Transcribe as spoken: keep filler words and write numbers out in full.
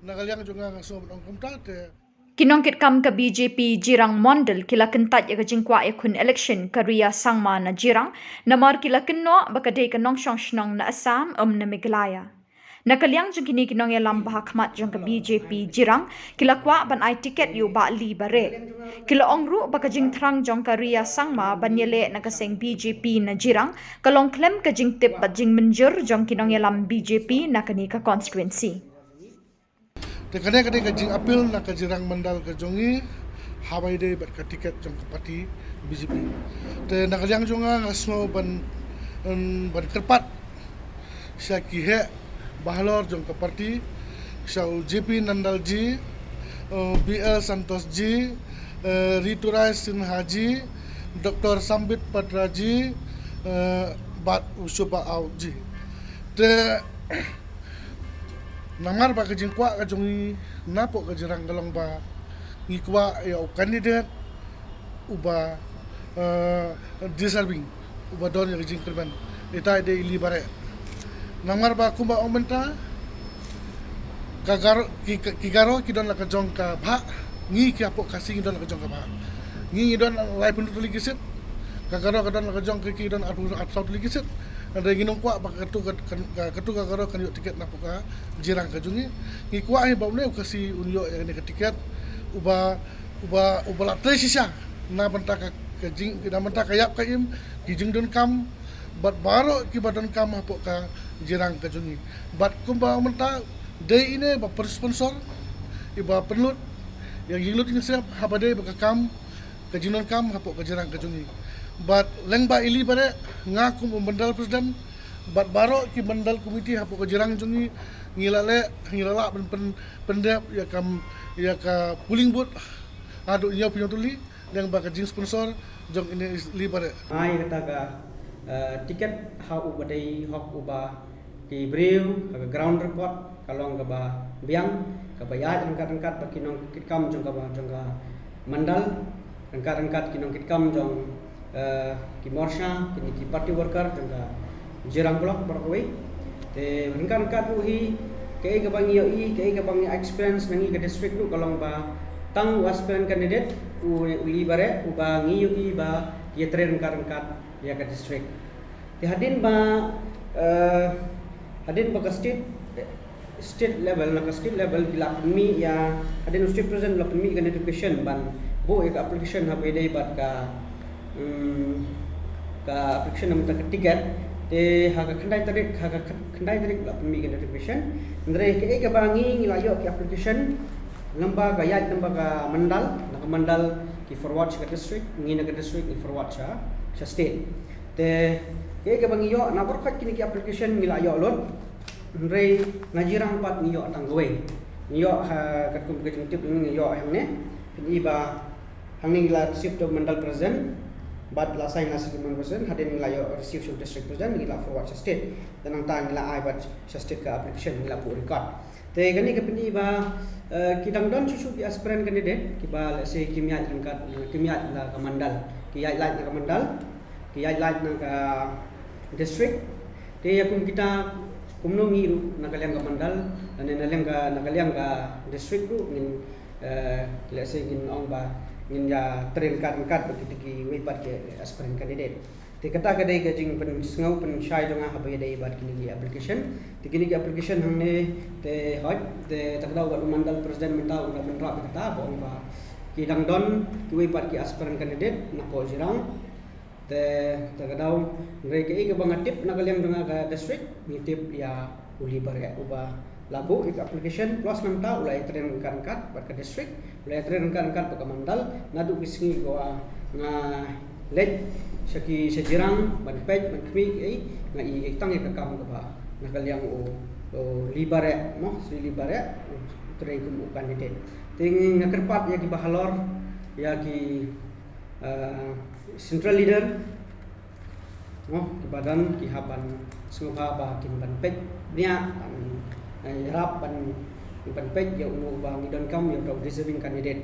Na ka liang jong nga nga sngew ban ong kumta te. Ki nongkitkam ka B J P Jirang Mondal ki la kyntait ïa ka jingkwah ïakhun election ka Ria Sangma na Jirang, namar ki la kynnoh ba ka dei ka nongshong shnong na Assam, ym na Meghalaya. Na ka liang jong kine ki nongïalam ba ha khmat jong ka B J P Jirang, ki la kwah ban ai tiket ïa u Bah Lee Bareh. Ki la ong ruh ba ka jingthrang jong ka Ria Sangma ban ïaleh na ka seng B J P na Jirang ka long khlem ka jingtip bad jingmynjur jong ki nongïalam B J P na kane ka constituency. Te kane ka dei ka jingappeal na ka Jirang Mandal ka jong ngi, haba ïadei bad ka tiket jong ka party B J P. Te na ka liang jong nga nga sngew ban, em, ban kyrpad sha ki heh bahalor jong ka party, sha u J P Nandal ji, eh, B L Santos ji, eh, Riturai Sinha ji, Doctor Sambit Patra ji, eh, bad u Shobha Aut ji. Te namar ba ka jingkwah ka jong ngi napoh ka Jirang ka long ba ngi kwah ïa u candidate uba, eh, deserving, uba don ïa ka jingkyrmen. Ita i dei i Lee Bareh. Namar ba kumba ong mynta, ka Garo, ki, ki Garo ki don la ka jong ka bhah, ngi ki hapoh Khasi ngi don la ka jong ka bhah. Ngi ngi don laiphew tylli ki seat, ka Garo ka don la ka jong ka, ki don arphew, arphew saw tylli ki seat. Hynrei ngi nang kwah ba katu ka, ka, katu ka Garo kan ïoh tiket napoh ka Jirang ka jong ngi. Ngi kwah hi ba une u Khasi un ïoh ïa kane ka tiket uba, uba, uba la trei shisha na bynta ka, ka jing, na bynta ka ïap ka im, ki jingdonkam bad baroh kiba donkam hapoh ka Jirang ka jong ngi. Bad kumba mynta dei ine ba pynsponsor, iba pynlut ïa ka jinglut jingsep haba dei ba ka kam, ka jingdonkam hapoh ka Jirang ka jong ngi. Bad lyngba i Lee Bareh, nga kum u Mandal President bad baroh ki Mandal Committee hapoh ka Jirang jong ngi, ngi la leh, ngi la lah ban pyn, pyndep ïa ka, ïa ka polling booth haduh hynñiewphew hynñiew tylli lyngba ka jingsponsor jong ine i Lee Bareh. Ai kata ka, eh, tiket ha uba dei hok uba ki briew, ha ka ground report ka long kaba biang, kaba ïaid ryngkat ryngkat bad ki nongkitkam jong kaba, jong ka mandal, ryngkat ryngkat ki nongkitkam jong, eh, ki morcha, kine ki party worker jong ka Jirang Block baroh kawei. Te ryngkat ryngkat ruh hi, kaei kaba ngi ïohi, kaei kaba ngi experience na ngi ka district ruh ka long ba tang u aspirant candidate u, u Lee Bareh uba ngi ïohi ba ki ïatrei ryngkat ryngkat ïa ka district. Te hadien ba, eh, hadien ba ka state, state level, na ka state level ki la pynmih ïa, hadien u state president la pynmih ïa ka notification ban buh ïa ka application haba ïadei bad ka, mm, ka application na bynta ka ticket. Te ha ka khyndai tarik, ha ka khyndai tarik la pynmih ïa ka notification. Hynrei kaei kaba ngi, ngi la ïoh ki application lyngba ka ïaid lyngba ka mandal, na ka mandal ki forward sha ka district, ngi na ka district ngi forward sha, sha state. Te kaei kaba ngi ïoh, na baroh kine ki application ngi la ïoh lut. Hynrei na Jirang pat ngi ïoh tang kawei. Ngi ïoh ha, katkum ka jingtip ngi ïoh hangne. Phin i ba hangne ngi la receive to mandal president bad la sign na sha mandal president, hadien ngi la ïoh receive sha district president, ngi la forward sha state. Te nangta ngi la ai bad sha state ka application, ngi la buh record. Te kane ka pyni ba, eh, ki dang don shuh shuh ki aspirant candidate kiba, let's say, kim ïaid ryngkat, kim ïaid na ka mandal, ki ïaid lait na ka mandal, ki ïaid lait na ka district. Te ïa kum kita, kumno ngi ruh na ka liang ka mandal lane na liang ka, na ka liang ka district ruh ngin, eh, let's say, ngin ong ba ngin ïatrei ryngkat ryngkat bad kita kiwei pat ki aspirant candidate. Te kata ka dei ka jingpynsngew pynshai jong nga haba ïadei bad kine ki application. Te kine ki application hangne te hooid, te ta ka daw bad u mandal president mynta u la pynrap ïa kata ba ong ba ki dang don kiwei pat ki aspirant candidate napoh Jirang. Te ta ka daw, hynrei kaei kaba nga tip na ka liang jong nga ka district, ngi tip ïa u Lee Bareh uba la buh ïa ka application, plus nangta u la ïatrei ryngkat ryngkat bad ka district, u la ïatrei ryngkat ryngkat bad ka mandal. Naduh ki sngi ba nga leit sha ki, sha Jirang ban peit ban khmih, eh, nga i, eh, tang ïa ka kam kaba na ka liang u, u Lee Bareh, mo, Sri Lee Bareh, u trei kum u candidate. Te nga kyrpad ïa kiba halor, ïa ki, eh, central leader, mo, kiba don ki hap ban sngewbha ba kin ban peit bniah, ban, eh, ïarap ban, ban peit ïa uno uba ngi donkam, ïa uta u deserving candidate.